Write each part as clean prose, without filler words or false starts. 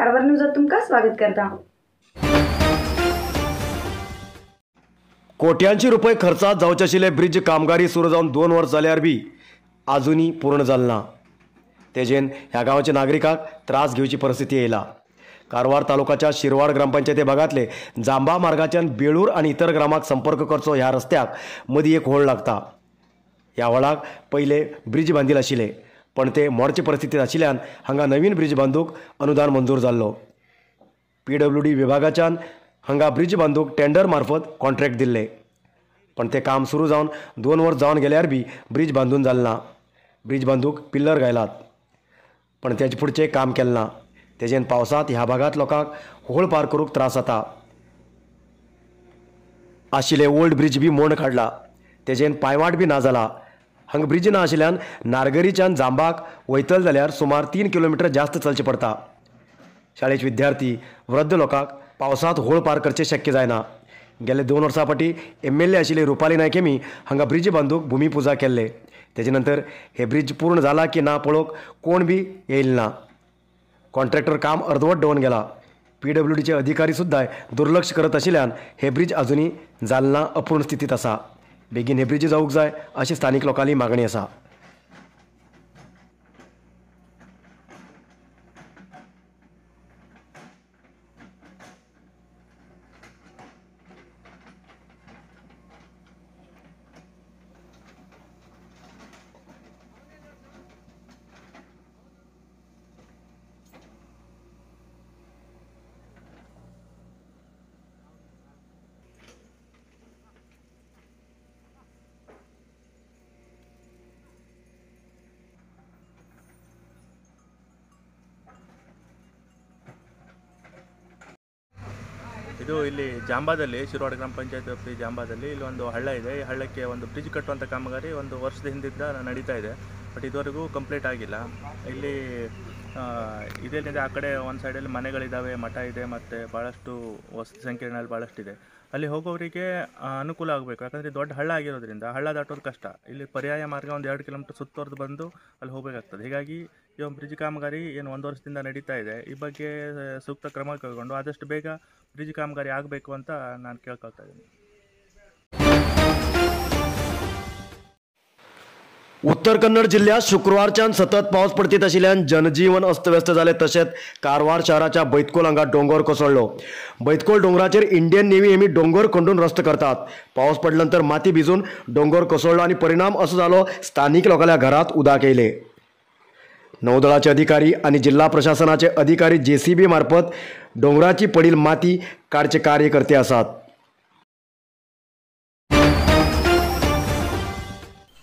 कारवार न्यूजात तुमकां स्वागत करता। कोट्यांशी रुपये खर्चात जावचे आशिल्ले ब्रिज कामगारी सुरू जावन 2 वर्स जाल्यार बी आजुनूय पूर्ण जालें ना। तेजेन ह्या गांवच्या नागरिकांक त्रास घेवची परिस्थिती येयला। कारवार तालुकाच्या शिरवाड ग्रामपंचायती भागांतले जांबा मार्गाच्यान बेळूर आनी इतर ग्रामाक संपर्क करचो ह्या रस्त्याक मदीं एक होळ लागता। ह्या होळाक पयले ब्रिज बांदिल आशिल्ले, पण ते मोडचे परिस्थितींत आशिल्ल्यान हांगा नवीन ब्रिज बांदूंक अनुदान मंजूर जाल्लो। पीडब्ल्यूडी विभागाच्यान हांगा ब्रिज बांदूंक टेंडर मार्फत कॉन्ट्रॅक्ट दिल्ले, पण ते काम सुरू जावन 2 वर्स जावन गेल्यार बी ब्रिज बांदून जालें ना। ब्रिज बांदूंक पिल्लर घायलात, पण तेजे फुडचें काम केलें ना। तेजेन पावसांत ह्या भागांत लोकांक होळ पार करूंक त्रास जाता। आशिल्ले ओल्ड ब्रिज बी मोड काडला, तेजेन पांयवाट बी ना जाला। हांगा ब्रिज ना आशिल्ल्यान नारगरीच्यान जांबाक वयतल जाल्यार सुमार 3 किलोमिटर जास्त चलचें पडटा। शाळेचे विद्यार्थी वृद्ध लोकांक पावसांत होळ पार करचें शक्य जायना। गेले 2 वर्सां फाटीं एमएलए आशिल्ले रुपाली नायक हेमी हांगा ब्रिज बांदूंक भुमीपुजा केल्ले। तेजे नंतर हे ब्रिज पूर्ण जाला की ना पळोवंक कोण बी येयल ना। कॉन्ट्रॅक्टर काम अर्दवट दवरून गेला। पीडब्ल्यूडीचे अधिकारी सुद्दां दुर्लक्ष करत आशिल्ल्यान हे ब्रिज अजुनूय जालना अपूर्ण स्थितींत आसा। बेगीन हे ब्रिज जावंक जाय अशी स्थानीक लोकांली मागणी आसा। ಇದು ಇಲ್ಲಿ ಜಾಂಬಾದಲ್ಲಿ ಶಿರವಾಡ ಗ್ರಾಮ ಪಂಚಾಯತ್ ವ್ಯಾಪ್ತಿ ಜಾಂಬಾದಲ್ಲಿ ಇಲ್ಲಿ ಒಂದು ಹಳ್ಳ ಇದೆ. ಈ ಹಳ್ಳಕ್ಕೆ ಒಂದು ಬ್ರಿಡ್ಜ್ ಕಟ್ಟುವಂಥ ಕಾಮಗಾರಿ 1 ವರ್ಷದ ಹಿಂದಿಂದ ನಡೀತಾ ಇದೆ, ಬಟ್ ಇದುವರೆಗೂ ಕಂಪ್ಲೀಟ್ ಆಗಿಲ್ಲ. ಇಲ್ಲಿ ಇದೇನಿದೆ ಆ ಕಡೆ ಒಂದು ಸೈಡಲ್ಲಿ ಮನೆಗಳಿದ್ದಾವೆ, ಮಠ ಇದೆ, ಮತ್ತು ಭಾಳಷ್ಟು ವಸತಿ ಸಂಕೀರ್ಣದಲ್ಲಿ ಭಾಳಷ್ಟಿದೆ. ಅಲ್ಲಿ ಹೋಗೋರಿಗೆ ಅನುಕೂಲ ಆಗಬೇಕು, ಯಾಕಂದರೆ ದೊಡ್ಡ ಹಳ್ಳ ಆಗಿರೋದ್ರಿಂದ ಹಳ್ಳ ದಾಟೋದು ಕಷ್ಟ. ಇಲ್ಲಿ ಪರ್ಯಾಯ ಮಾರ್ಗ ಒಂದು 2 ಕಿಲೋಮೀಟರ್ ಸುತ್ತೋರ್ದು ಬಂದು ಅಲ್ಲಿ ಹೋಗಬೇಕಾಗ್ತದೆ. ಹೀಗಾಗಿ ಈ ಒಂದು ಬ್ರಿಡ್ಜ್ ಕಾಮಗಾರಿ ಏನು 1 ವರ್ಷದಿಂದ ನಡೀತಾ ಇದೆ, ಈ ಬಗ್ಗೆ ಸೂಕ್ತ ಕ್ರಮ ಕೈಗೊಂಡು ಆದಷ್ಟು ಬೇಗ ಬ್ರಿಡ್ಜ್ ಕಾಮಗಾರಿ ಆಗಬೇಕು ಅಂತ ನಾನು ಕೇಳ್ಕೊಳ್ತಾ ಇದ್ದೀನಿ. उत्तर कन्नड जिल्ह्यात शुक्रवारच्यान सतत पावस पडतीत आशिल्ल्यान जनजीवन अस्तव्यस्त जालें. तशेंच कारवार शाराच्या बैतकोल हांगा दोंगर कोसळ्ळो. बैतकोल दोंगराचेर इंडियन नेव्ही हेमी दोंगर खंडून रस्तो करतात. पावस पडले नंतर माती भिजून दोंगर कोसळ्ळो आनी परिणाम असो जालो स्थानीक लोकांल्या घरांत उदक येयलें. नौदळाचे अधिकारी आनी जिल्हा प्रशासनाचे अधिकारी जेसीबी मार्फत दोंगराची पडील माती काडचे कार्य करते आसात.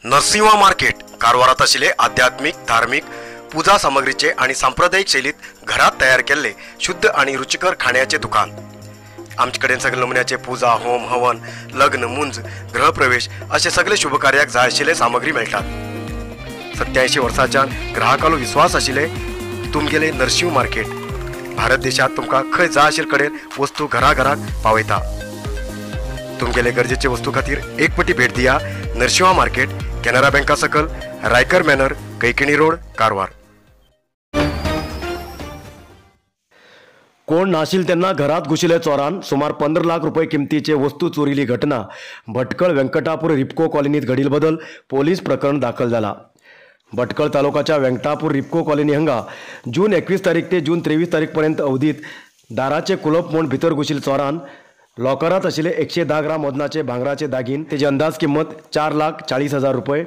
नरसिंहा मार्केट कारवारात आशिल्ले आध्यात्मिक धार्मिक पूजा सामग्रीचे आणि सांप्रदायिक शैलीत घरात तयार केल्ले शुद्ध आणि रुचिकर खाण्याचे दुकान. आमचे कडेन सगळे नमुन्याचे पूजा, होम, हवन, लग्न, मुंज, गृहप्रवेश असे सगळे शुभकार्याक जाय आशिल्ले सामग्री मेळटात. 87 वर्सांच्यान ग्राहकालो विश्वास आशिल्ले तुमगेले नरसिंह मार्केट भारत देशात तुमकां खंय जाय आशिल्ले कडेन वस्तू घरा घराक पावयता. तुमगेले गरजेचे वस्तू खातीर एक पटी भेट दिया नरसिंहा मार्केट, केनरा बँका सकल, रायकर मॅनर, कैकिणी रोड, कारवार. कोण नाशील त्यांना घरात घुशिले चोरान सुमार 15 लाख रुपये किमतीचे वस्तू चोरीली घटना भटकळ व्यंकटापूर रिपको कॉलनीत घडील बदल पोलीस प्रकरण दाखल झाला. भटकळ तालुकाच्या व्यंकटापूर रिपको कॉलनी हंगा जून 21 तारीख ते जून 23 तारीख पर्यंत अवधीत दाराचे कुलप मोड भितर घुशील चोरान लॉकरात आशिल्ले 110 ग्राम वजनाचे भांगराचे दागीन तेजी अंदाज किंमत 4,40,000 रुपये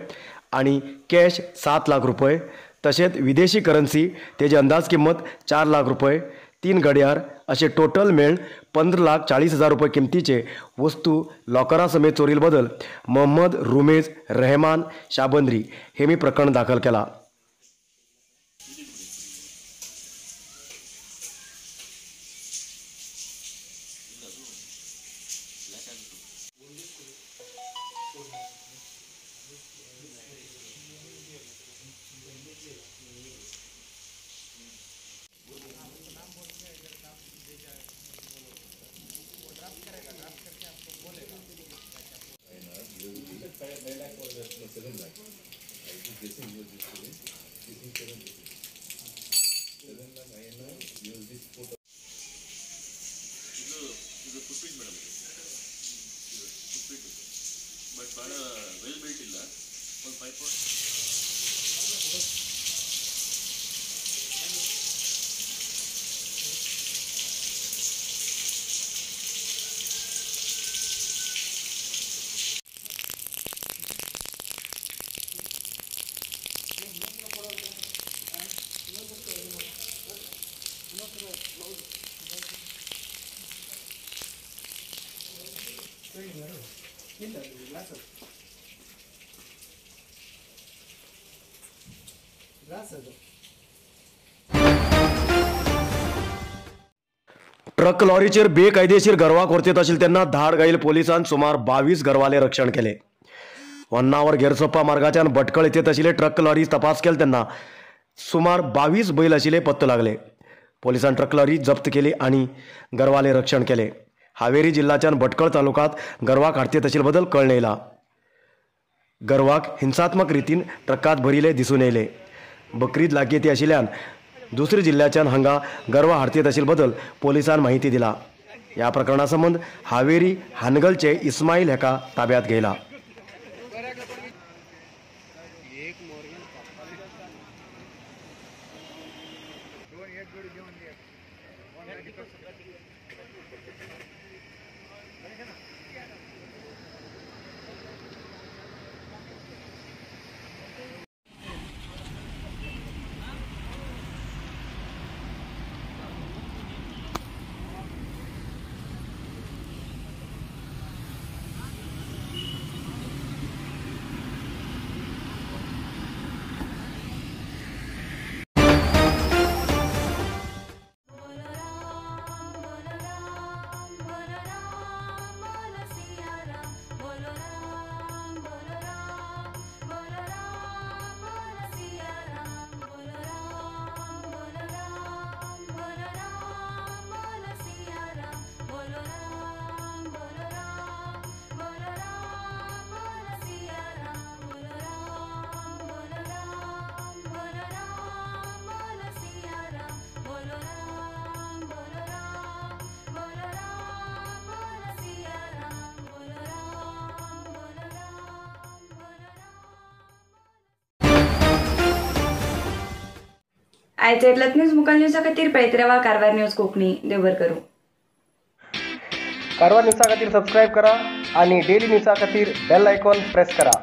आणि कॅश 7 लाख रुपये, तशेंच विदेशी करन्सी तेजी अंदाज किंमत 4 लाख रुपये, 3 घड्याळ असे टोटल मेळ 15,40,000 रुपये किमतीचे वस्तू लॉकरा समेत चोरील बदल मोहम्मद रुमेज रहमान शाबंद्री हे मी प्रकरण दाखल केला. 7 lakh INR. Use this photo. ಇದು ಇದು ಫುಟ್ಬ್ರಿಡ್ಜ್ ಮೇಡಮ್, ಇದು ಫುಟ್ಬ್ರಿಡ್ಜ್, ಬಟ್ ಭಾಳ ವೆಲ್ ಬಿಲ್ಟ್ ಇಲ್ಲ. ಒಂದು 5 ट्रक लॉरीचेर बेकायदेशीर गरवाक व्हरचेत आशिल्ले तेन्ना धाड घाईल पोलिसान सुमार 22 गरवाले रक्षण केले. होन्नावर घेरसोप्पा मार्गाच्यान भटकळ येत आशिल्ले ट्रक लॉरी तपास केले तेन्ना सुमार 22 बैल आशिल्ले पत्तो लागले. पोलिसान ट्रक लॉरी जप्त केली आनी गरवाले रक्षण केले. हावेरी जिल्ह्याच्यान भटकळ तालुक्यात गरवाक हाडतेत आशिल्ले बदल कळ्ळें येयला. गरवाक हिंसात्मक रितीन ट्रकात भरिल्ले दिसून येयले. बकरीद लागीं ती आशिल्ल्यान दुसऱ्या जिल्ह्याच्यान हांगा गरवा हाडतेत आशिल्ले बदल पोलिसान माहिती दिला. ह्या प्रकरणा संबंद हावेरी हानगलचे इस्माईल हेका ताब्यात घेयला. आयचे इतलेंच न्यूज मुखाल न्यूजा खातीर पळयत रावा कारवार न्यूज कोंकणी. देव बरें करूं. कारवार न्यूजा खातीर सबस्क्रायब करा आणि डेली न्यूजा खातीर बेल आयकॉन प्रेस करा.